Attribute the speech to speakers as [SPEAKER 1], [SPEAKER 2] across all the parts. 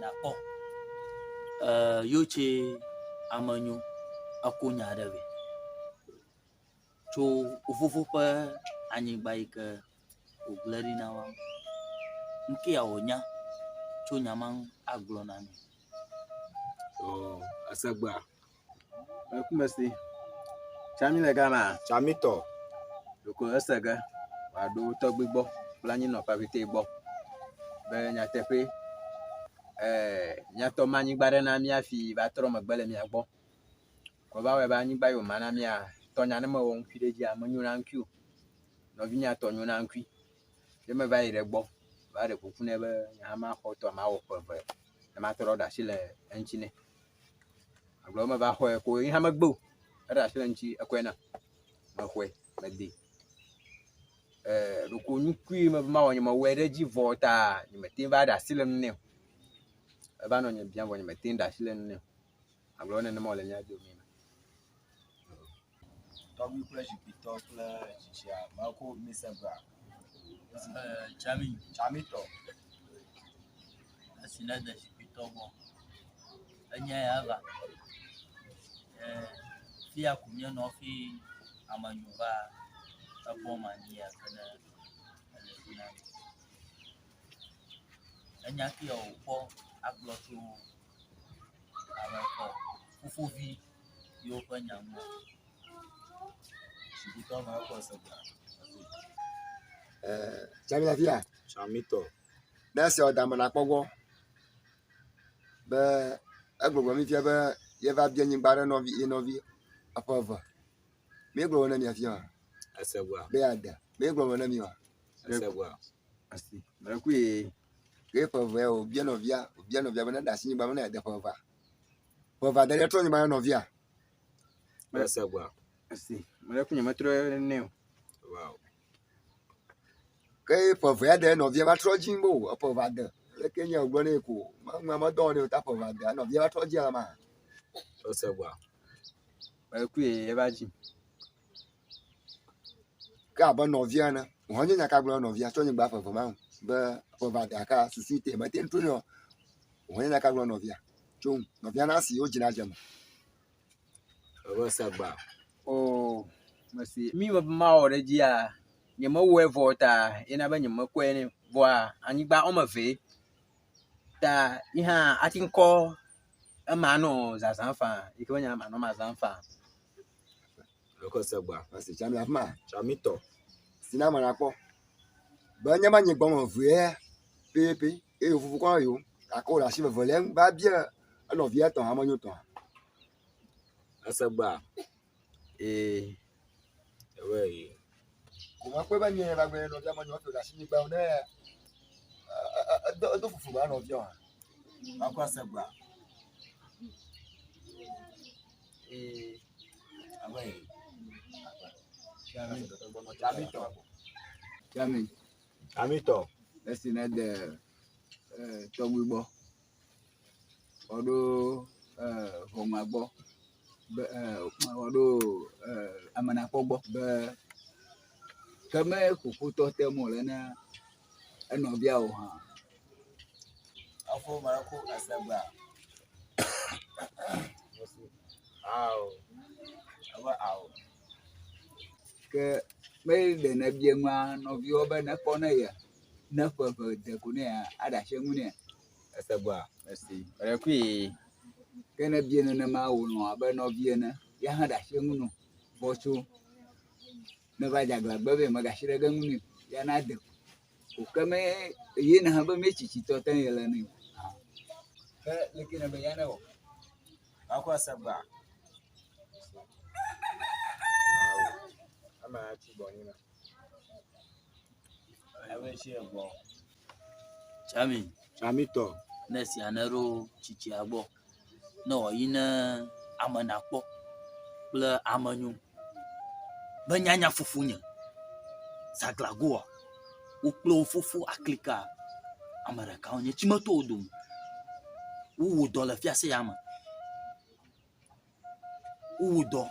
[SPEAKER 1] nakpɔ. Ee, yotse amenyo eko nya ɖe vɛ tso wo fofo ƒe anyigba yi ke wògblẽ ɖi na woa. Nu ke ya wònya tso nya ma ŋu agblɔ na mi.
[SPEAKER 2] Ɔ, esegbea.
[SPEAKER 3] Ekumesi. Tsami le gama.
[SPEAKER 2] Tsamitɔ.
[SPEAKER 3] Ɖeko ese ge wòaɖo tɔgbui gbɔ kple anyinɔƒe ƒete gbɔ be nyateƒe ee míatɔ ma anyigba ɖe na mía fi va trɔ megbe le mía gbɔ. Ko va wɔe be anyigba yi wòma na mía tɔnya ne mewɔ ŋkui ɖe edzia menyo na ŋkui o. Nɔvinyea tɔ nyo na ŋkui. Ye meva yi ɖe egbɔ va ɖe kuku nɛ be nye hã maxɔ tɔa mawɔ ƒe eve ne matrɔ ɖe asi le eŋuti nɛ. Agblɔ be meva xɔe ko ye hã megbe o. Eɖe asi le eŋuti ekɔe nam. Mexɔe medee. Ee ɖeko nukui mebe mawɔ nye mewɔe ɖe edzi vɔ ta nyemete va ɖe asi le ŋu nɛ o. Eva nɔ nye biam vɔ nyemete ɖe asi le ŋu nɛ o. Agblɔ be nenema wòle mía domee ma.
[SPEAKER 2] Tɔgbui kple zikpuitɔ kple tsitsia meko mise gbea.
[SPEAKER 1] Ee, Tsami.
[SPEAKER 2] Tsamitɔ.
[SPEAKER 1] Esi nede zikpuitɔ gbɔ, enya ya va. Ee, fia ko míenɔ hafi ame nyo va ebɔ ma anyi ya ke ne ele fi na mi. Enya ke wòkpɔ agblɔ tso ame ƒe fofovi yewo ƒe nya ŋu.
[SPEAKER 2] Zikpuitɔ ma ekɔ se gbea.
[SPEAKER 4] Eh, Tsami le afia.
[SPEAKER 2] Tsamitɔ.
[SPEAKER 4] Ne ese wɔ dame nakpɔ gbɔ be egbɔgblɔ mi fia be yeva bia nyigba ɖe nɔvi ye nɔvi eƒe eve. Mi gblɔ ne mia fia.
[SPEAKER 2] Ese gbɔa.
[SPEAKER 4] Be ya de. Mi gblɔ ne mi wa.
[SPEAKER 2] Ese gbɔa.
[SPEAKER 3] Asi. Mekui.
[SPEAKER 4] Ke ƒe eve o bia nɔvia, o bia nɔvia be ne ɖe asi nyigba me ne yeade ƒe evea. Ƒe evea de ɖe trɔ nyigba na nɔvia.
[SPEAKER 2] Ese gbɔa.
[SPEAKER 3] Asi. Mekui nye metrɔ ne o.
[SPEAKER 2] Wow.
[SPEAKER 4] Ke ƒe evea de nɔvia va trɔ dzi bo eƒe evea de. Leke nye wògblɔ nɛ ko me medɔ nɛ o ta ƒe evea de nɔvia va trɔ dzi alama.
[SPEAKER 2] Ese gbɔa.
[SPEAKER 3] Mekui eva dzi.
[SPEAKER 4] Ke abe nɔvia ene, wòhã nye nya ka gblɔ na nɔvia tsɔ nyigba ƒe eve ma ŋu be ƒe eve de aka susu te mete ŋu trɔe o. Wòhã nye nya ka gblɔ na nɔvia tso ŋu. Nɔvia na si wodzina dze me.
[SPEAKER 2] Ebe segbea.
[SPEAKER 3] O, mesi mi me be mawɔ ɖe edzia, nyemewɔe vɔ o ta yena be nyemekɔe nɛ o. Vɔa anyigba woame evee ta yi hã ate ŋu kɔ ema nɔ zazã faa yi ke be nya manɔ ema zãm faa.
[SPEAKER 2] Ekɔ segbea.
[SPEAKER 4] Mesi tsami afi ma.
[SPEAKER 2] Tsamitɔ.
[SPEAKER 4] Si na ame nakpɔ be nye ma nyigba wɔme evee pɛpɛpɛ eye wofufu kɔ na yewo gake wole asi vevelia ŋu va bia enɔvia tɔ hã menyo tɔ hã.
[SPEAKER 2] Esegbea.
[SPEAKER 3] Ee.
[SPEAKER 2] Ebe yi.
[SPEAKER 4] Ko mekpɔe be nye va gblɔ nɔvia menyo eƒo ɖe asi nyigba ne edo edo fufu ba nɔvia hã.
[SPEAKER 2] Akɔ segbea.
[SPEAKER 3] Ee.
[SPEAKER 2] Ebe yi. Tsamitɔ.
[SPEAKER 5] Tsami.
[SPEAKER 2] Tsamitɔ.
[SPEAKER 5] Esi nede eh, tɔgbui gbɔ, woɖo eh, ʋɔnua gbɔ be eh, woɖo eh, amenakpɔ gbɔ be ke me ƒoƒotɔ tem wòle na enɔvia o hã.
[SPEAKER 2] Afɔ ma ko esegbea. Ao. Ebe ao.
[SPEAKER 5] Ke me ɖe nèbia nua nɔviwò be nekɔ ne ye ne ƒe eve de ko nɛ aɖe asi eŋu nɛ.
[SPEAKER 2] Esegbea.
[SPEAKER 3] Esi. Mekui.
[SPEAKER 5] Ke ne ebia nenema wòlɔ̃ abe nɔvi ene ya hã ɖe asi eŋu nɔ. Vɔ tso ne va dze aglãgbe be yemegasi ɖe ge ŋu nɛ o ya na de ko. Ke me ye ne hã be me tsitsitɔ te ye le nɛ o. Ke leke ne be ya ne wɔ?
[SPEAKER 2] Akɔ esegbea.
[SPEAKER 3] Ao. Ama atsi gbɔ nyi ma.
[SPEAKER 2] Ebe tsi egbɔ.
[SPEAKER 1] Tsami.
[SPEAKER 2] Tsamitɔ.
[SPEAKER 1] Ne esia neɖo tsitsia gbɔ ne wòayi ne ame nakpɔ kple ame nyo be nyanya fofonye Zaglagoa wo kple wo fofo Aklika ame ɖeka wonye tsi meto wo dome. Wowɔ dɔ le fiase ya me. Wowɔ dɔ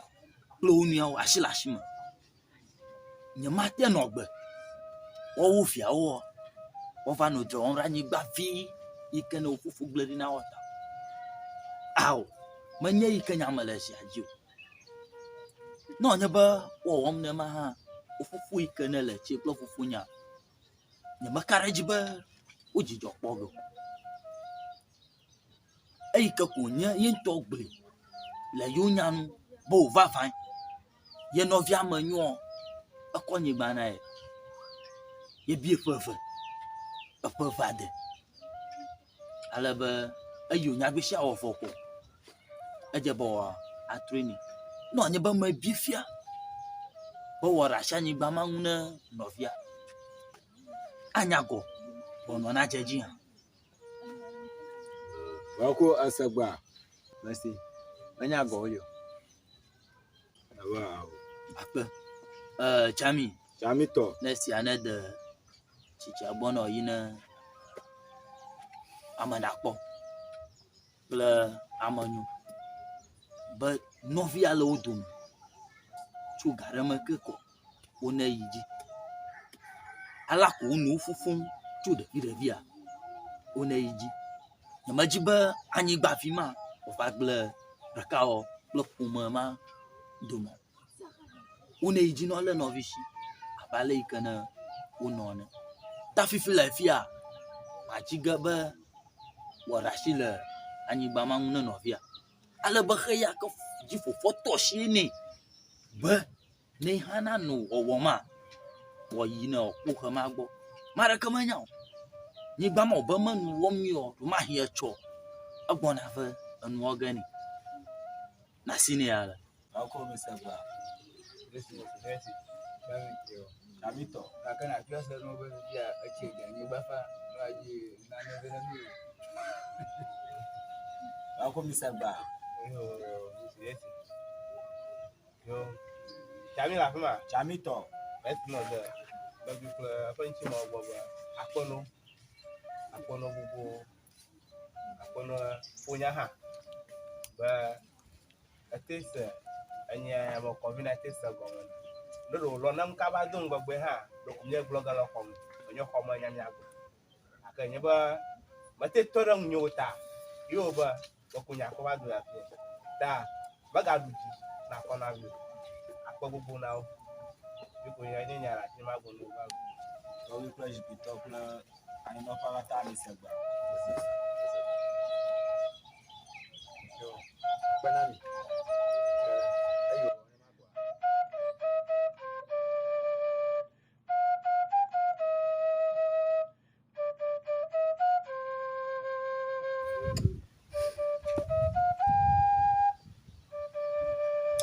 [SPEAKER 1] kple wo nɔewo asi le asi me. Nyemate nɔ gbe woawo viawoa woava nɔ dɔ wɔm ɖe anyigba vi. yi ke ne wo fofo gblẽ ɖi na woa ta. Ao, menye yi ke nya me le zia dzi o. Ne wònye be wowɔwɔm nenema hã, wo fofo yi ke ne le tsie kple fofonya, nyemeka ɖe edzi be wo dzidzɔ kpɔ ge o. Eyi ke ko nye ye ŋutɔ gblɔe le yewo nya nu be wòvavãe ye nɔvia me nyoa, ekɔ anyigba na ye. Yebia ƒe eve, eƒe eve ade. Ale be eyi wònya be sia wɔ vɔ ko edze be wòatrɔe nɛ. Ne wòanye be mebia fia be wòaɖe asi anyigba ma ŋu ne nɔvia, anya gɔ ʋɔnua nadze edzi hã.
[SPEAKER 2] Wako esegbea.
[SPEAKER 3] Mesi. Menya gɔ woli o.
[SPEAKER 2] Ebe awo.
[SPEAKER 1] Akpe. Ee, Tsami.
[SPEAKER 2] Tsami tɔ.
[SPEAKER 1] Ne sia ne de tsitsia gbɔ nɔ yi ne ame nakpɔ kple ame nyo be nɔvia le wo dome tso ga ɖe me ke kɔ. Wone yi dzi. Alea ko wonɔ wo fofom tso ɖevi ɖevia wone yi dzi. Nyemedi be anyigba vi ma wòava gblẽ ɖekawɔwɔ kple ƒome ma dome o. Wone yi dzi ne woalé nɔvi si abe ale yi ke ne wonɔ ene. Ta fifi le afia, madzi ge be wòaɖe asi le anyigba ma ŋu ne nɔvia ale be xeya ke dzi fofoa tɔ asi nɛ be Ne hã nano wɔwɔma, wòayi ne wòakpɔ xe ma gbɔ. Ame aɖeke menya o. Nyigba ma wòbe menu wɔm nyuie o, ɖewomahi etsɔ egbɔna ve enuɔ ge nɛ. Nasi nɛ ale.
[SPEAKER 2] Akɔ mi se gba. Amitɔ.
[SPEAKER 5] Gake nàtrɔ ase nɔ be fifia etsi dze anyigba fa ne woadzi nane vɛ ne mí o.
[SPEAKER 2] Akɔ mi se gba.
[SPEAKER 6] Yo. Tsami le afi ma.
[SPEAKER 2] Tsami tɔ.
[SPEAKER 6] Esi nɔ de tɔgbi kple eƒe ŋuti me gbɔ be akpɔnɔ, akpɔnɔ gbogbo, akpɔnɔ ƒonya hã be ete se enye me kɔvi na ete se gɔme. Ne ɖe wòlɔ nam kaba do ŋgɔgbe hã ɖeko míegblɔ ge le xɔ me. Menye xɔ me nya míagblɔ. Gake nye be mete tɔ ɖe ŋunye o ta ye wò be meku nye akɔ va do afi ta megaɖu dzi na akɔ na vi o. Akpe gbogbo na wo. Yi ko nye nye nya le afi ma gbɔ no va.
[SPEAKER 2] Tɔgbi kple zikpuitɔ kple anyinɔƒea katã mi se gbea.
[SPEAKER 3] Yo, akpe na mi. Ke eyo.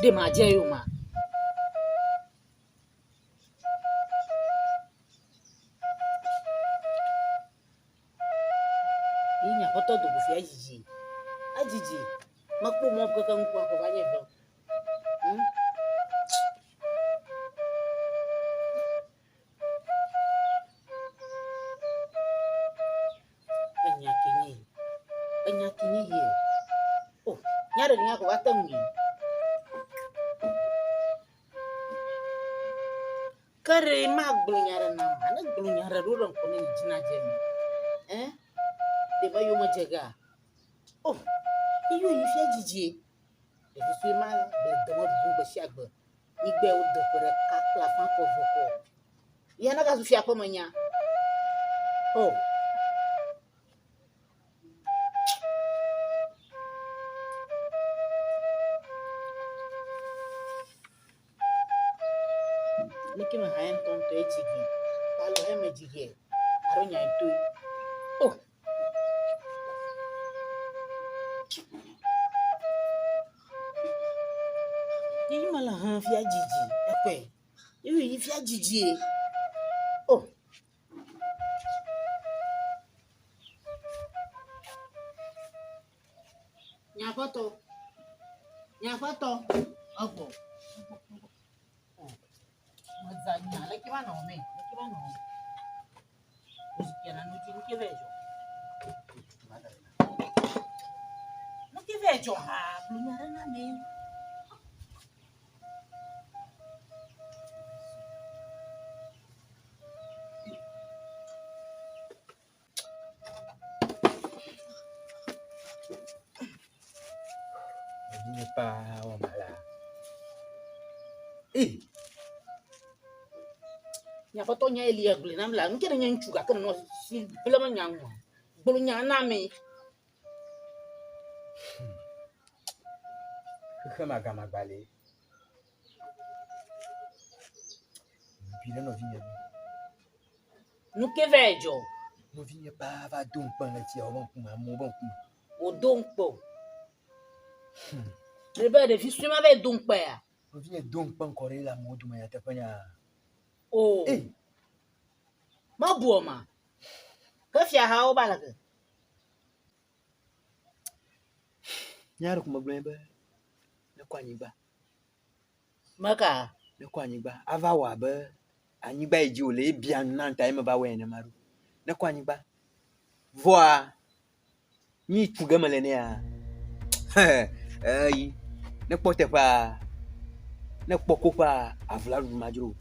[SPEAKER 7] Ɖe madze yoma. Ye nye aƒetɔ do go fia edzidzi. Edzidzi. Mekpɔ mɔ keke ŋkua ko va nye ve. Hm? Enya ke nye. Enya ke nye ye. Oh, nya ɖe nya ko va te ŋui. Ke ɖe magblɔ nya ɖe nam, ne gblɔ nya ɖe ɖo ɖe ŋkɔ ne nye dzi nadze eme. Ẽ? Ɖe be yome dze gea? Oh, eyo yi fia dzidzie. Ɖevi sue ma le dɔme ɖuɖu gbe sia gbe. Nyigbae wode ƒe ɖeka kple afã ƒe eve kɔ. Ya nagazu fia ƒe me nya. Oh. Leke me hã ŋutɔŋutɔ edzi ge? Alo heme dzi ge? Alo nya toe? Oh. Yi mele hã fia dzidzi ekpɔe. Yi fia dzidzie. Oh. Nye aƒetɔ, nye aƒetɔ, egbɔ, egbɔ, egbɔ. O, meza nya leke va nɔ mɛ, leke va nɔ. Wozikpuia na nu dzi, nu ke va dzɔ. Nu ke va dzɔ ha, gblɔ nya ɖe na mɛ.
[SPEAKER 3] paa wɔ mala. Ei!
[SPEAKER 7] Nye aƒetɔ nya Eli egblɔe nam la, nu ke nenye ŋutsu gake nenɔ si ble me nya ŋua, gblɔ nya na ame.
[SPEAKER 3] Xexe magamagba li. Bi ɖe nɔvinye ŋu.
[SPEAKER 7] Nu ke va yi dzɔ?
[SPEAKER 3] Nɔvinye paa va do ŋukpe le fiawo be ŋkume, amewo be ŋkume.
[SPEAKER 7] Wòdo ŋukpe o. Ɖe be ɖevi sue ma va yi do ŋukpe ya?
[SPEAKER 3] Nɔvinye do ŋukpe ŋkɔ ɖe le amewo dome nyateƒe nya.
[SPEAKER 7] O.
[SPEAKER 3] Ei.
[SPEAKER 7] Mebu o ma. Ke fiahawo ba leke?
[SPEAKER 3] Nya ɖe ko megblɔe be nekɔ anyigba.
[SPEAKER 7] Meka?
[SPEAKER 3] Nekɔ anyigba. Ava wɔ abe anyigba yi dzi wòle ye bia nu nam ta ye meva wɔe nenema ɖo. Nekɔ anyigba. Vɔa nu yi tu ge mele nɛa, eyi ne kpɔ teƒea, ne kpɔ koƒea, avu la ɖuɖu madzro o.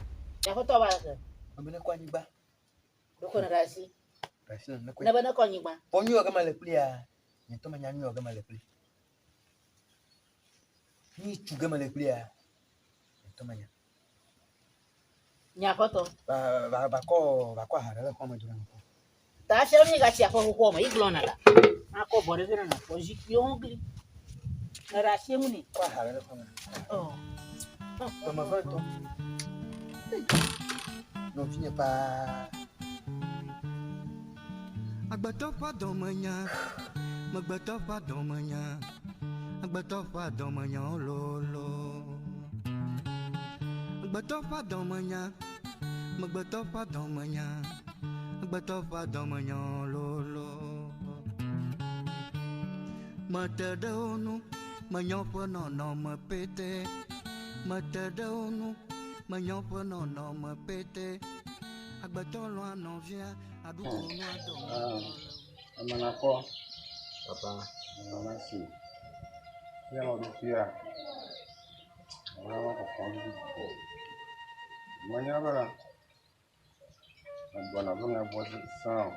[SPEAKER 7] Aƒetɔ va leke?
[SPEAKER 3] Ame nekɔ anyigba.
[SPEAKER 7] Ɖeko ne ɖe asi.
[SPEAKER 3] Ɖe asi nam nekɔe.
[SPEAKER 7] Ne be nekɔ anyigba.
[SPEAKER 3] Vɔ nu yi wɔ ge mele kplia, nye ŋutɔ menya nu yi wɔ ge mele kpli. Nu yi tu ge mele kplia, nye ŋutɔ menya.
[SPEAKER 7] Nye aƒetɔ.
[SPEAKER 3] Va va va kɔ va kɔ aha ɖe le xɔa me do ɖe ŋkɔ.
[SPEAKER 7] Ta fia mi gatsi aƒe xoxoa me yi gblɔ na la. Makɔ bɔ ɖe vɛ na nakpɔ zikpuiwo ho gli. Ne ɖe asi ŋu nɛ.
[SPEAKER 3] Kɔ aha ɖe le xɔa me.
[SPEAKER 7] Oh.
[SPEAKER 3] Dɔme ve ŋutɔ. Nɔvinye paa.
[SPEAKER 8] Agbetɔ ƒe dɔmenya, megbetɔ ƒe dɔmenya, agbetɔ ƒe dɔmenya lolo. Agbetɔ ƒe dɔmenya, megbetɔ ƒe dɔmenya, agbetɔ ƒe dɔmenya lolo. Mete ɖe wo ŋu, menya woƒe nɔnɔme pɛtɛ. Mete ɖe wo ŋu, menya woƒe nɔnɔme pɛtɛ. Agbetɔ lɔ̃a nɔvia, aɖuko nua dɔme.
[SPEAKER 9] Ame nakpɔ.
[SPEAKER 3] Papa.
[SPEAKER 9] Nasi. Ya wɔ ɖo fia. Ame kɔkɔ ɖo. Menya be egbɔna be miagbɔ sã o.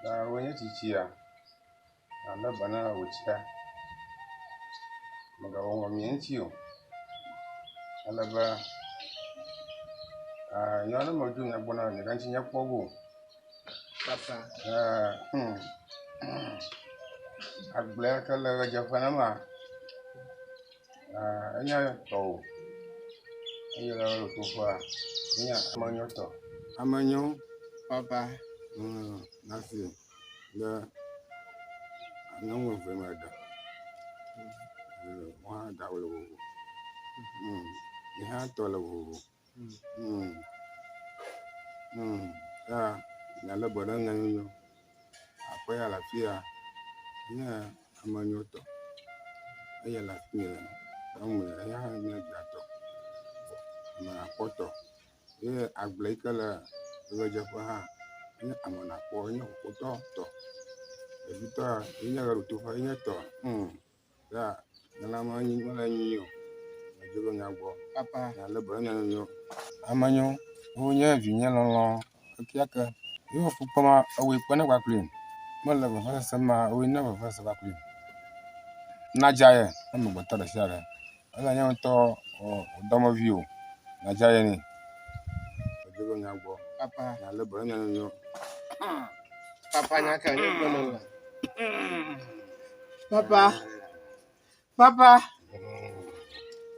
[SPEAKER 9] Ta wonye tsitsia. Alé be na wò tsia. Mègawɔ ŋɔmi eŋuti o. Ale be nya ne medzo mia gbɔ na nye ŋuti nyakpɔ ge o.
[SPEAKER 3] Papa.
[SPEAKER 9] Agble ya ke le ɣedzeƒe na ma, enye tɔwò eye le ɣetoɖoƒea enye amenyo tɔ.
[SPEAKER 4] Amenyo.
[SPEAKER 3] Papa.
[SPEAKER 4] Nasi be nyɔnu eve me ɖe. Wo hã ɖawo le vovo. Nye hã tɔ le vovo. Ya mialé be ɖe ŋu nyuie. Aƒe ya le afi ya nye ame nyuietɔ eye le afi ya nyɔnu ya hã nye dzratɔ. Ame akpɔtɔ ye agble yi ke le ʋedzeƒe hã nye ame nakpɔ enye xoxotɔ tɔ. Ɖevitɔa yenye ʋeɖotoƒe yenye tɔ. Ŋ ya nenema enyi mele nyuie o. Medzo be miagbɔ.
[SPEAKER 3] Papa.
[SPEAKER 4] Mialé be ne mia nɔewo.
[SPEAKER 9] Ame nyo, wonye vinye lɔlɔ̃ kekeake. Ye wo fukpem ewɔe kpena kpakplim. Mele vevesese ma ewɔe na vevesese kpakplim. Nadza ye amegbetɔ ɖe sia ɖe. Ele nye ŋutɔ wò dɔmevi o. Nadza ye nɛ.
[SPEAKER 4] Medzo be miagbɔ.
[SPEAKER 3] Papa.
[SPEAKER 4] Mialé be ne mia nɔewo.
[SPEAKER 6] Papa nya ka nye gblɔm le. Papa. Papa.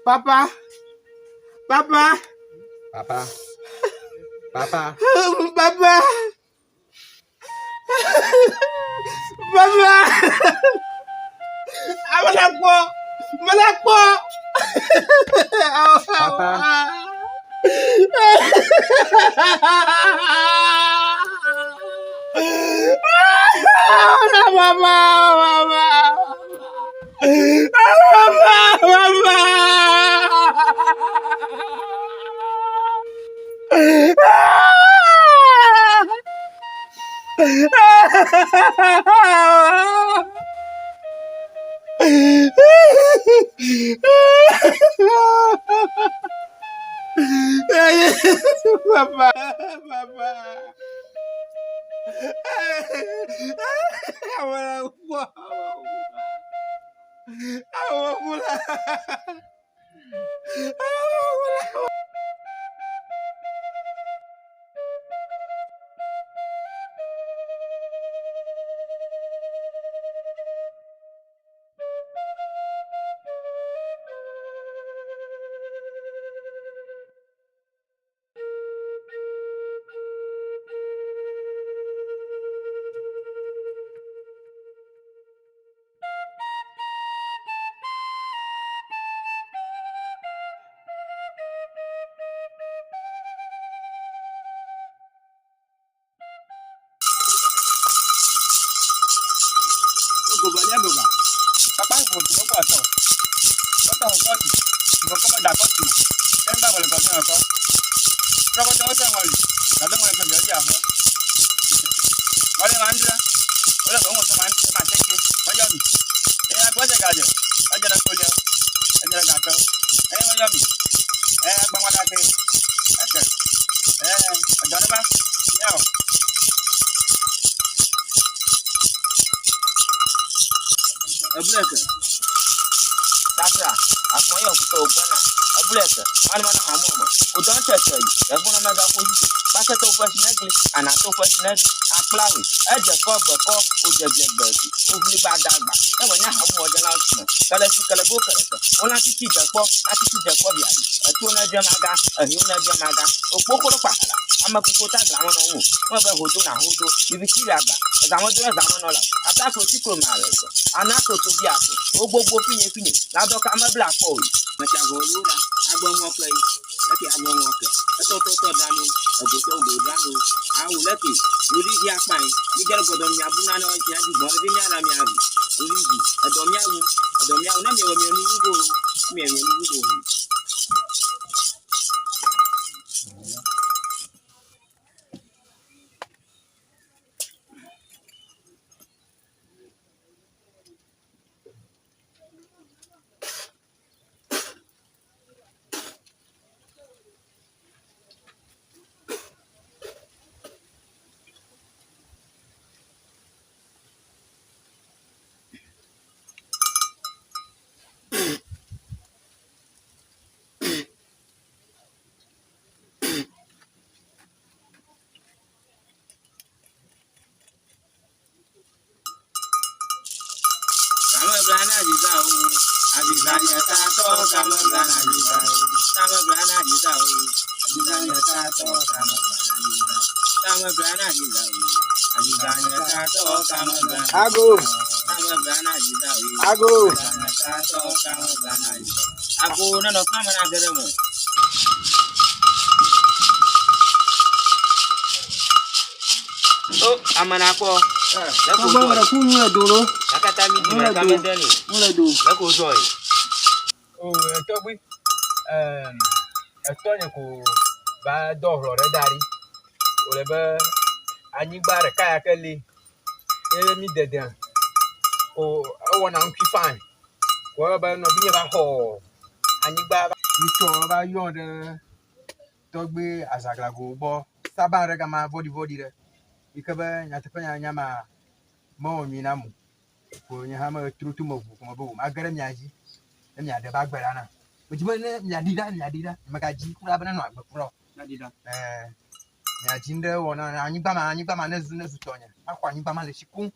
[SPEAKER 6] Papa. Papa.
[SPEAKER 3] Papa. Papa.
[SPEAKER 6] Papa. Papa. Amela kpɔ. Mela kpɔ.
[SPEAKER 3] Papa.
[SPEAKER 6] Papa. Papa. Papa. Papa. Papa, papa.
[SPEAKER 3] Awo kula. Awo kula.
[SPEAKER 10] Ebuleke. Sasra, afɔ yɔ kutɔ gbɔna. Ebuleke, manumana hamu me. Wodɔn tete yi, egbɔna mega ƒo dzi. Kpakete woƒe sinegli, anato ƒe sinegli, akplawoe. Edze kɔ gbekɔ, wodzedze gbedi, woʋli gbadagba. Ne menya hamu wɔdze la me. Kele si kele go keleke. Wolã titi dze kpɔ, atiti dze kpɔ biabi. Eto ne dze maga, ehiwo ne dze maga. Okpokoro kpakala, amekuku ta glame nɔ ŋu. Mebe hodo na hodo, bibiti le agba. Ezame do ne zame nɔ la. Ataklo tiklo ma le zɔ. Anaklo to bi ato. Wogbogbo finye finye. Ladɔka mebla kpɔ o. Metsago lu ɖa. Agbeŋɔ ke yi. Leke agbeŋɔ ke. Etɔtɔtɔ ɖanu. Egotɔ go ɖanu. Awu leke. Wuli vi akpa yi. Mi dze gbɔdɔ miabu nane miadzi gbɔn ɖe mia ɖa miaɖu. Wuli vi. Edɔ miawu. Edɔ miawu. Ne miewɔ mia nu go. Mia mia nu go. Kame blana aziza o. Aziza nye tatɔ. Kame blana aziza o. Kame blana aziza o. Aziza nye tatɔ. Kame blana aziza o. Kame blana aziza o. Aziza nye tatɔ. Kame blana.
[SPEAKER 5] Ago.
[SPEAKER 10] Kame blana aziza o.
[SPEAKER 5] Ago.
[SPEAKER 10] Aziza nye tatɔ. Kame blana aziza o. Ago nenɔ kame na ge ɖe me. O ame nakpɔ. Leke
[SPEAKER 5] Tɔgbe
[SPEAKER 10] wòzɔ
[SPEAKER 5] le ku nu le do ɖo.
[SPEAKER 10] Kakata mi dzi me kame de nu.
[SPEAKER 5] Nu le do.
[SPEAKER 10] Leke wòzɔ yi.
[SPEAKER 3] O tɔgbi, etɔ nye ko va dɔ hlɔ ɖe da ɖi. Wòle be anyigba ɖeka ya ke li eye mi dede ko ewɔna ŋkui fine. Ko ewɔ be nɔvinye va xɔ anyigba va mitsɔ va yɔ ɖe tɔgbi azaglago gbɔ saba ɖe gama vɔɖivɔɖi ɖe yi ke be nyateƒe nya ma mewɔ nyui nam o. Ko nye hã metro to me ʋu ko me be o mage ɖe mia dzi ne miaɖe va agbe ɖa na. Medzi be ne miaɖi ɖa miaɖi ɖa megadzi kura be nenɔ agbe kura o. Ɛɛ miadzi ŋɖe wɔ na anyigba ma anyigba ma nezu nezu tɔnye. Maxɔ anyigba ma le si koŋ.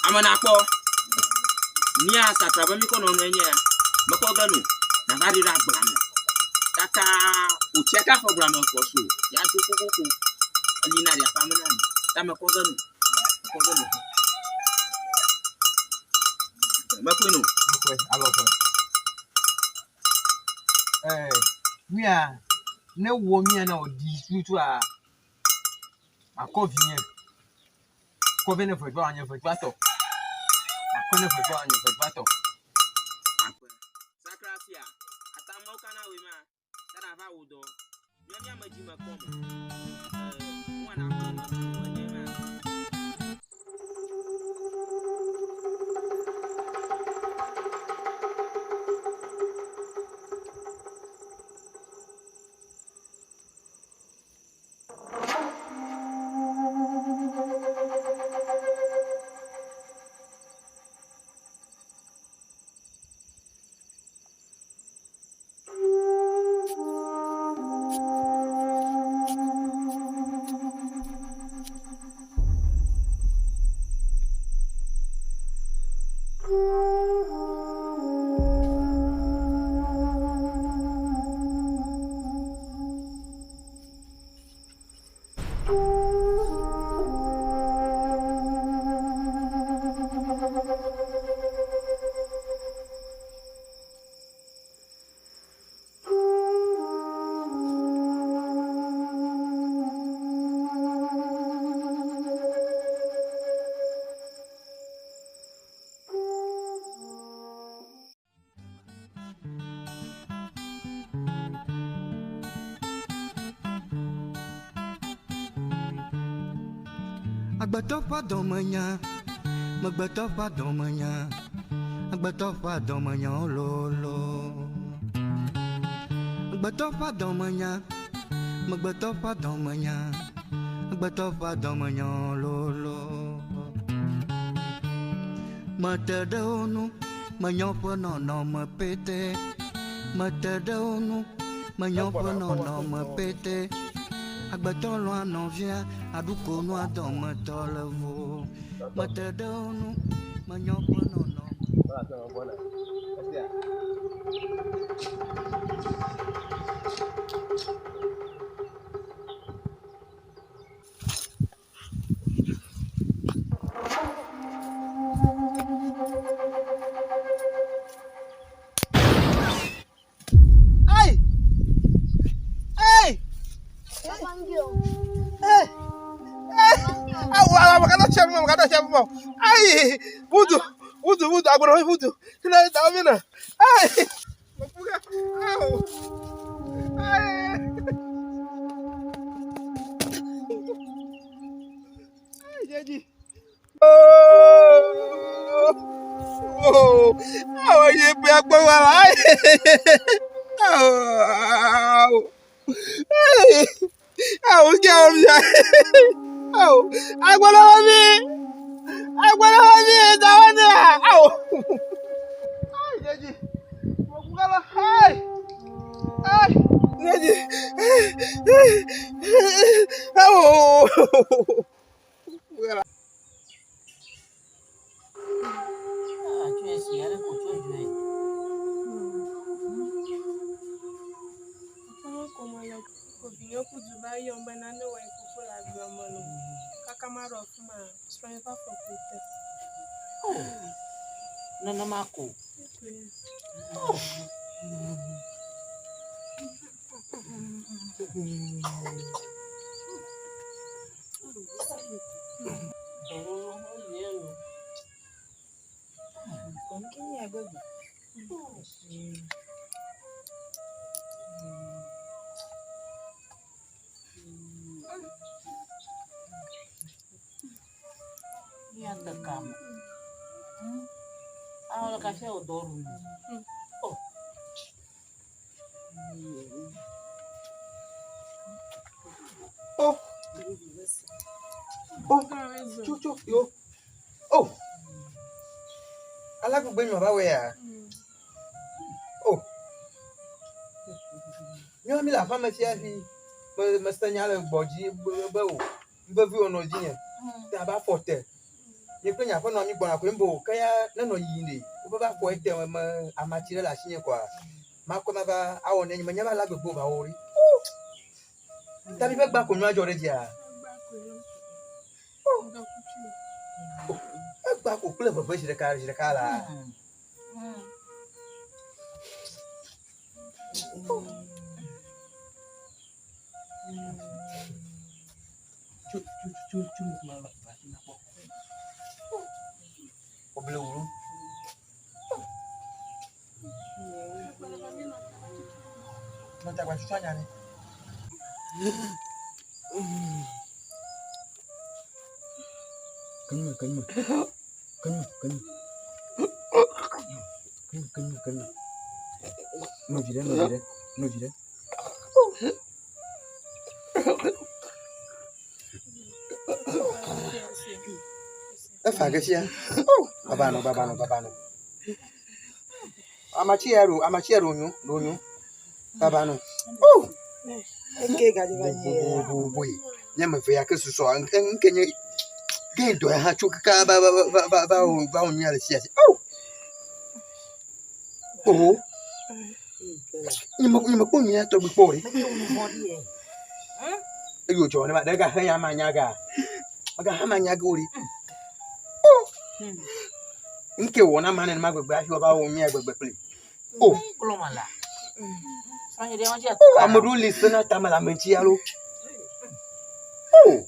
[SPEAKER 10] Ame nakpɔ. Mía satra be mi kɔ nɔnɔe nye ya. Mekɔ ge no. Nava ɖi ɖe agblea me. Kaka wòtsia ka xɔ gblea me kɔ so. Ya dzo kokoko. Eli na ɖi aƒea me na mi. Ta mekɔ ge no. Mekɔ ge no. Mekɔe no.
[SPEAKER 3] Mekɔe alɔƒe. Ɛɛ mía ne wɔ mía na wòɖi tutua makɔ vinye. Kɔ vɛ ne ʋedua nye ʋedua tɔ. Makɔ ne ʋedua nye ʋedua tɔ.
[SPEAKER 10] Akpe. Sakra sia. Atamewo kana wòe ma. Tana va wò dɔ. Mía mía me dzi me kpɔ me. Ɛɛ ŋua na kpɔ me. Enye ma.
[SPEAKER 8] Agbetɔ ƒe dɔmenya, megbetɔ ƒe dɔmenya, agbetɔ ƒe dɔmenya lolo. Agbetɔ ƒe dɔmenya, megbetɔ ƒe dɔmenya, agbetɔ ƒe dɔmenya lolo. Mete ɖe wo ŋu, menya woƒe nɔnɔme pɛtɛ. Mete ɖe wo ŋu, menya woƒe nɔnɔme pɛtɛ. Agbetɔ lɔ̃a nɔvia, aɖuko nua dɔmetɔ le vo. Mete ɖe wo ŋu, menya woƒe nɔnɔme.
[SPEAKER 6] Ai! Ai! Ai! Awo, awo, makata chef mo, makata chef mo. Ai! Wudu, wudu, wudu, agbona wudu. Kila ta mi na. Ai! Mapuga. Awo. Ai! Ai, jeji. Oh! Oh! Awo ye pe agbo wa la. Ai! Awo. Awo. Ai! Awo kí àwọn mi. Awo. Agbona wa mi. Agbona wa mi, ta wa ni. Awo. Ai, jeji. Mo ku kala. Ai. Ai. Jeji. Awo.
[SPEAKER 11] Aƒeme ko mele ko vinye ku du va yɔm bena ne wɔ ye fofo le agbea me loo. Kaka maɖo afi ma, srɔ̃nye ƒe afɔkli te.
[SPEAKER 7] Oh, nenema ko. Oh. Míate kame. Awo le kasia wò dɔ ɖum. Oh.
[SPEAKER 6] Oh. Oh. Tso tso yo. Oh. Alágbègbè nyɔ ba wɛ ya. Oh. Nyɔ mi le aƒeme fia fi. Me mese nya le gbɔ dzi be be o. Vevi wɔ nɔ dzi nye. Ta ba fɔ te. Nye kple nye aƒenɔ mi gbɔna koe mbo ke ya ne nɔ yiyim ɖe. Wobe va fɔ ete me amatsi ɖe le asinye koa. Makɔe mava awɔ ne nye menye be alágbègbè va wɔ ɖi. Oh. Ta mi ƒe gba ko nua dzɔ ɖe dzia. Oh. Egba ko kple veve zi ɖeka zi ɖeka la. Tso tso tso tso ma va va na kpɔ. Oble wuru. Mata kwa chuchanya ne. Kanywa kanywa. Kanywa kanywa. Kanywa kanywa kanywa. No vire no vire no vire. Efa ge fia. Baba no baba no baba no. Amatsi ya ɖo amatsi ya ɖo nyo ɖo nyo. Baba no. Oh.
[SPEAKER 12] Eke gadze va nye ya.
[SPEAKER 6] Boboboboe. Nye ame eve ya ke susɔ nke nke nye ke dɔ ya hã tso kaka va va va va va wɔ va wɔ nyuia le sia. Oh. Oh. Nye me nye mekpɔ nyuia tɔgbi kpɔ o ɖe. Eye wòdzɔ ne ma ɖe gahe ya ma nya ga. Megahe ma nya ge o ɖe. Oh. Nke wɔ na ma nenema gbegbe hafi woava wɔ nyuia gbegbe kpli. Oh. Oh, ame ɖewo li sena tame le ame ŋuti alo. Oh.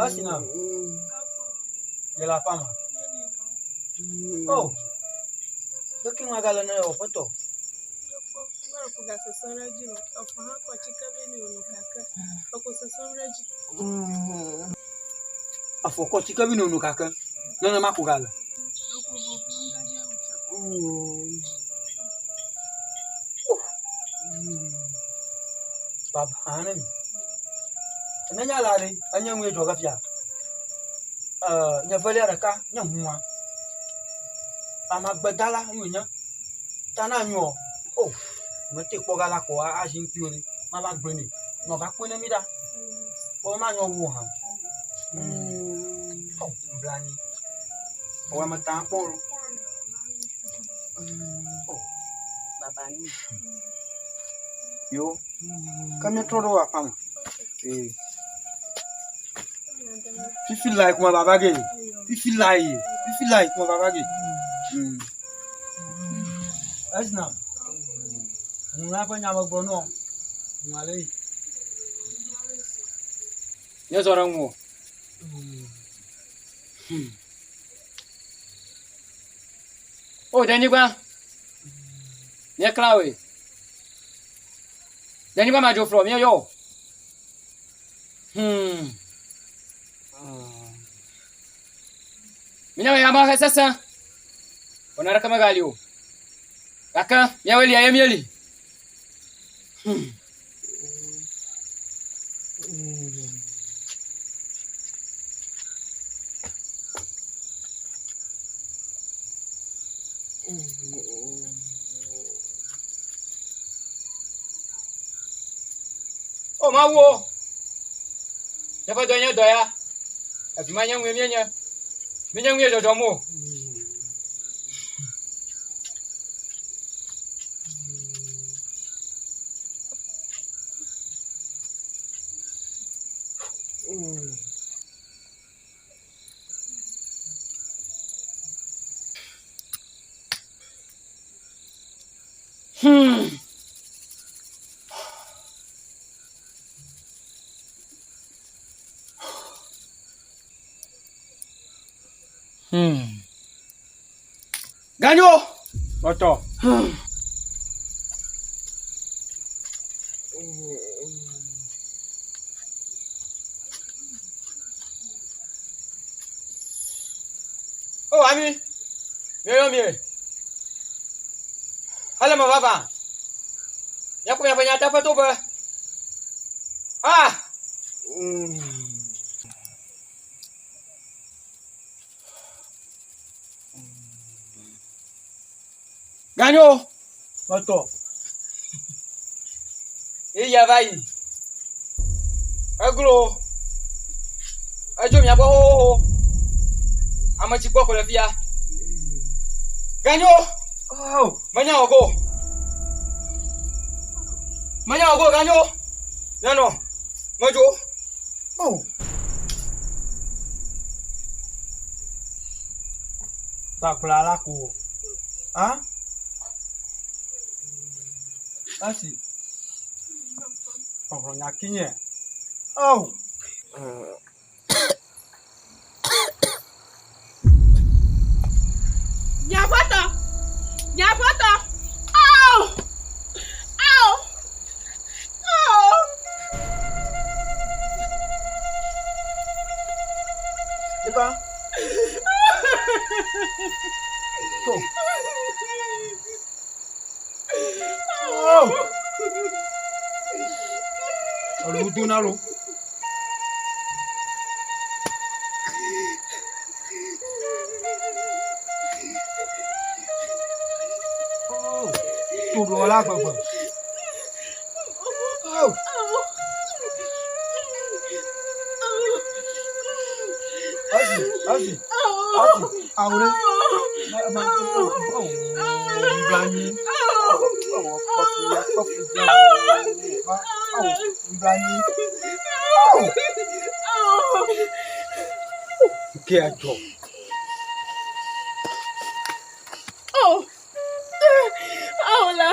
[SPEAKER 13] Esina le aƒea me. Oh, leke nua gale ne aƒetɔ? Afɔ kɔ tsike vi nono gake nenema ko gale. Baba ne mi. Ne nya la ɖe, enye nue dzɔ ge fia. Ee, nye velia ɖeka nye hũa. Amagbedala ye wònye. Ta na nyɔ. O, mete kpɔ ga la ko azi ŋkui o ɖe. Mava gblɔe nɛ. Nɔ va kpɔe ne mi ɖa. Kpɔ manyɔ wu o hã. Mm. O, blanyi. Ewɔ ame ta kpɔ o. O.
[SPEAKER 7] Baba ni.
[SPEAKER 13] Yo. Ke míetrɔ ɖo aƒea me. Ee. Fifi lae kuma baba ge. Fifi lae. Fifi lae kuma baba ge. Mm. Esna. Ŋu la ƒe nya megblɔ nɔ. Ŋu ale yi.
[SPEAKER 14] Míezɔ ɖe ŋuwò. O, denyigba. Míeklã wòe. Denyigba madzoflɔ, míeyɔ wò. Hmm. Mínya be yame he sesẽ. Wɔna aɖeke megali o. Gake míawoe lia ye míeli. Hmm. O Mawu o, míaƒe dɔe nye dɔ ya. Evi ma nye ŋue míenye. Míenye ŋue dzɔdzɔm o. Hmm. Hmm. Ganyo!
[SPEAKER 13] Kpɔtɔ.
[SPEAKER 14] Hmm. Oh, ami. Míeyɔ mie. Ele me vavã. Míakpɔ miaƒe nyateƒetoƒe. Ah! Ganyo!
[SPEAKER 13] Kpɔtɔ.
[SPEAKER 14] Eya va yi. Eglo. Edzo mia gbɔ xoxoxo. Ame tsi gbɔ ko le fia. Ganyo!
[SPEAKER 13] Oh!
[SPEAKER 14] Menya wɔ go. Menya wɔ go, Ganyo. Mianɔ. Medzo.
[SPEAKER 13] Oh! Kpakpla la ko. Ha? Esi. Xɔxlɔ nya kinye. Oh!
[SPEAKER 11] Nye aƒetɔ! Nye aƒetɔ! Ao! Ao! Ao!
[SPEAKER 13] Eka. To. Oh! Olu dona lo. Oh! To la gbegbe. Oh! Asi, asi, asi, awure. Ma, ma, oh, oh, blanyi. Oh, oh, oh. Ya kpe fu gã va. Ao, nublanui. Ao. Ke adzɔ.
[SPEAKER 11] Oh. Ao la.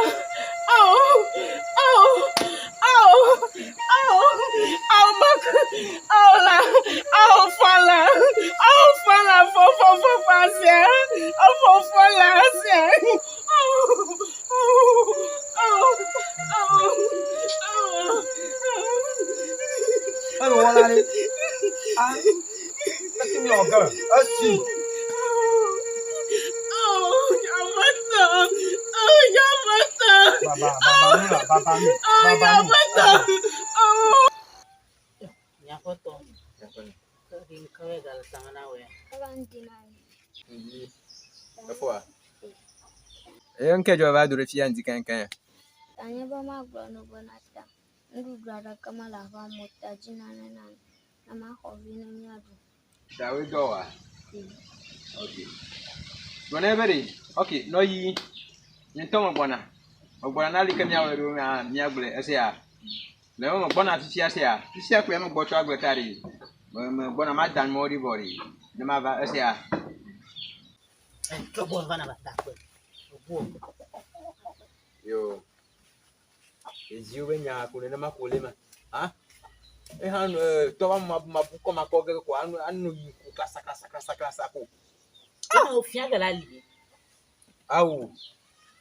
[SPEAKER 11] Ao. Ao. Ao. Ao. Ao mak. Ao la. Ao fala. Ao fala fo fo fo fa se. Ao fo fo la se. Ao. Ao. Ao. Ao. Ao.
[SPEAKER 13] Elo wɔna ɖe. Ah. Esi mi wɔ ge. Esi. Baba, baba nu la, baba nu, baba nu.
[SPEAKER 7] Nyaƒetɔ, ke ɖi ŋkewe gale tame na wòe.
[SPEAKER 15] Eva ŋdi na mi.
[SPEAKER 3] Ŋdi. Efoa. Eye ŋke dzɔ va do ɖe fia ŋdi keŋkeŋ.
[SPEAKER 15] Tanye be magblɔ no bena ta nuɖuɖu aɖeke mele aƒea me o ta dzi nane na mi ne maxɔ vi ne míaɖu.
[SPEAKER 3] Dawe dɔ wa. Ok. Gblɔ nɛ be ɖe, ok, nɔ yi. Nye ŋutɔ megbɔna. Megbɔna na li ke míawɔe ɖo mía míagblɔe esia. Le eme megbɔna fifia sia. Fifia koe megbɔ tso agble ta ɖi. Me megbɔna mada nuawo ɖi vɔ ɖi. Ne mava esia.
[SPEAKER 7] Trɔ gbɔ va na ba ta kpe. Eʋuo.
[SPEAKER 3] Yo. Ɖeviwo be nya ko nenema ko le ma. Ha? Eha nu tɔ va ma ma bu kɔ ma kɔ ge ko anu anu yi ko klasa klasa klasa klasa ko.
[SPEAKER 7] Ene wo fia ge la li.
[SPEAKER 3] Awu.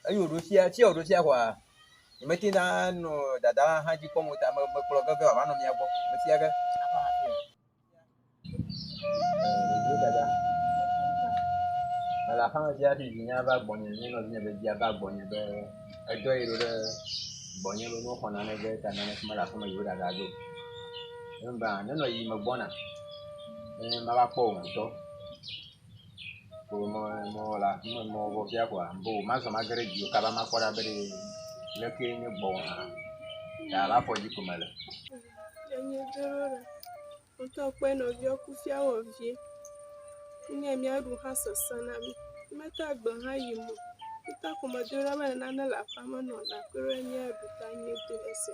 [SPEAKER 3] Eyi wo ɖo fia, fia wo ɖo fia koa. Nyemete na nɔ dada hã dzi kpɔm o ta me mekplɔ ge vɛ wòava nɔ mia gbɔ. Mefia ge. Ɖeviwo dada. Mele aƒeme fia hafi vinye va gbɔnye, nye nɔvinye vevia va gbɔnye be edɔ yi ɖo ɖe gbɔnye be ne woxɔ nane ge ta naneke mele aƒeme yewo dada do. Ye mebe nenɔ yiyim megbɔna ne mava kpɔ wò ŋutɔ. Ko me mewɔ le afi me mewɔ vɔ fia koa, mbe o mazɔ mage ɖe dziwò kaba makpɔ ɖa be ɖe leke nye gbɔwò hã. Ta ava afɔ dzi ko mele.
[SPEAKER 11] Enye dzro ɖa. Ŋutɔ kpɔe nɔviwo ku fia wɔ vie. Nye míaɖu hã sesẽ na mí. Mete agbe hã yim o. Ŋutɔ ko medo ɖa be nane le aƒea me nɔ nakpɔe be míaɖu ta nyuie do esi.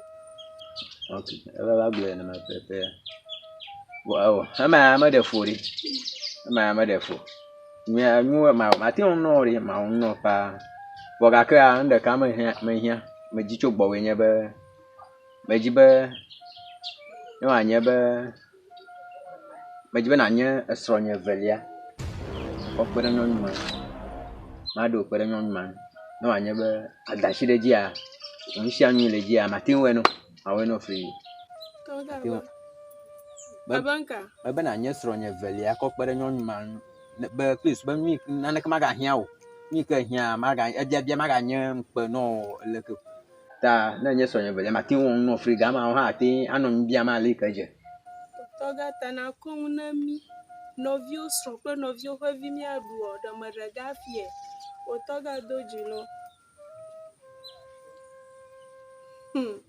[SPEAKER 3] Ok, eva va gblɔe nenema pɛpɛ. Vɔ ewɔ, ema ya meɖe fu o ɖe. Ema ya meɖe fu o. Mía nu ma mate ŋu nɔ ɖe, mawɔ nu nɔ paa. Vɔ gakea nu ɖeka mehiã mehiã medzi tso gbɔwòe nye be Medzi be ne wòanye be medzi be nànye esrɔ̃nye evelia kɔ kpe ɖe nyɔnu ma ŋu. Maɖo kpe ɖe nyɔnu ma ŋu. Ne wòanye be ada asi ɖe edzia, nu sia nu le edzia, mate ŋu awɔe nɛ o. Mawɔe nɛ free. Mate ŋu. Be mebe nànye srɔ̃nye evelia kɔ kpe ɖe nyɔnu ma ŋu be kple susu be nu yi naneke magahiã wò o. Nu yi ke hiã maga ebiabia maganye ŋukpe na wò leke o. Ta ne enye srɔ̃nye velia, mate ŋu awɔ nu nɔ fli gama wo hã ate ŋu anɔ nu biam ale yi ke dze.
[SPEAKER 11] Tɔgata nakɔ ŋu na mí, nɔviwo srɔ̃ kple nɔviwo ƒe vi míaɖu ɔ, ɖe meɖe ge hafi ɛ. Wò tɔga do dzi lɔ. Hum.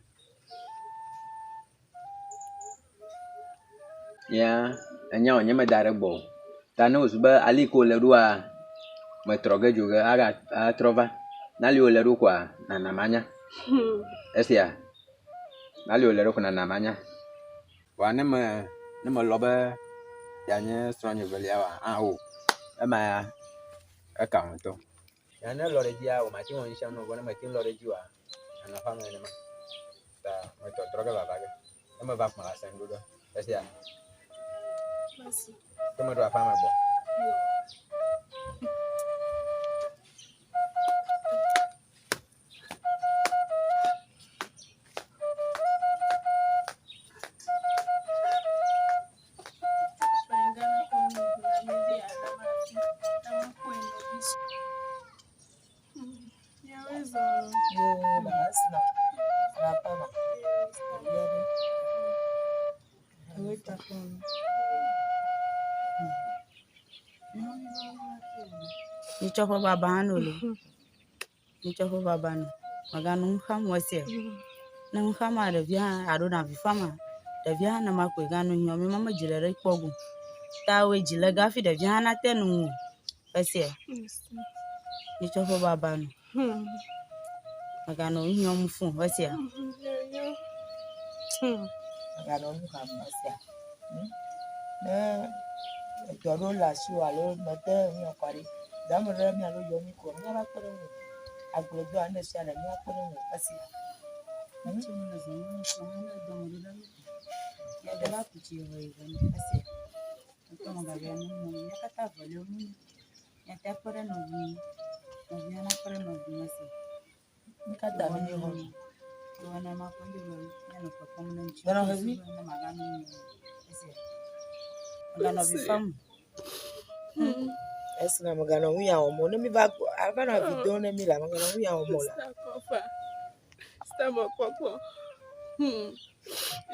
[SPEAKER 3] Ya enya wònye meda ɖe gbɔ o. Ta ne wòzu be ale yi ke wòle ɖoa, metrɔ ge dzo ge aga atrɔ va. Ne ale yi wòle ɖo koa, nana manya. Esia, ne ale yi wòle ɖo ko nana manya. Vɔa ne me ne melɔ̃ be yeanye srɔ̃nye evelia oa, ao, ema ya eka ŋutɔ. Ya ne elɔ̃ ɖe edzia, wòmate ŋu awɔ nu sia nu o. Vɔ ne mete ŋu lɔ̃ ɖe edzi oa, anɔ aƒea me nenema. Ta metɔtrɔ ge vava ge. Ne meva kplɔ la sɛŋ ɖo ɖe. Esia. Ke meɖo aƒea me gbɔ.
[SPEAKER 16] Nyitsɔ ƒe baba hã no lo. Nyitsɔ ƒe baba no. Mèganɔ nu xam ɣe sia ɣi o. Ne nu xama ɖevia hã alo ne avi fama ɖevia hã nenema koe gano hiã mi ma medzi le ɖe kpɔ go. Ta woe dzi le ge hafi ɖevia hã nate nu ŋu o. Esia. Nyitsɔ ƒe baba no. Mèganɔ nu nyɔm fũ o, esia.
[SPEAKER 12] Mèganɔ nu xam o, esia. Ne edɔ ɖewo le asiwò alo mède nu kɔ ɖi, game ɖe míalo yɔ mí ko míava kpe ɖe ŋuwò. Agbledɔa nu ɖe sia ɖe míakpe ɖe ŋuwò, esia. Nu ka ta menye xɔ? Menɔ xexi.
[SPEAKER 16] Meganɔ vi fam.
[SPEAKER 12] Esime meganɔ nu ya wɔm o. Ne mi va ava nɔ avi dom ne mi la, meganɔ nu ya wɔm o la.
[SPEAKER 11] Star mɔkpɔkpɔ. Hmm.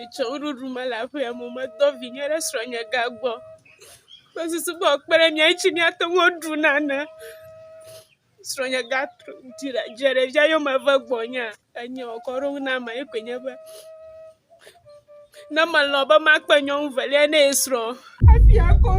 [SPEAKER 11] Etsɔ nuɖuɖu mele aƒea me o. Medɔ vinye ɖe srɔ̃nye gã gbɔ. Kple susu be wòakpe ɖe mía ŋuti míate ŋu aɖu nane. Srɔ̃nye gatrɔ dzi ɖe dze ɖevia yome va gbɔnye. Enye wòkɔ ɖo ŋu nam ye koe nye be ne melɔ̃ be makpe nyɔnu velia ne ye srɔ̃. Hafi akɔ.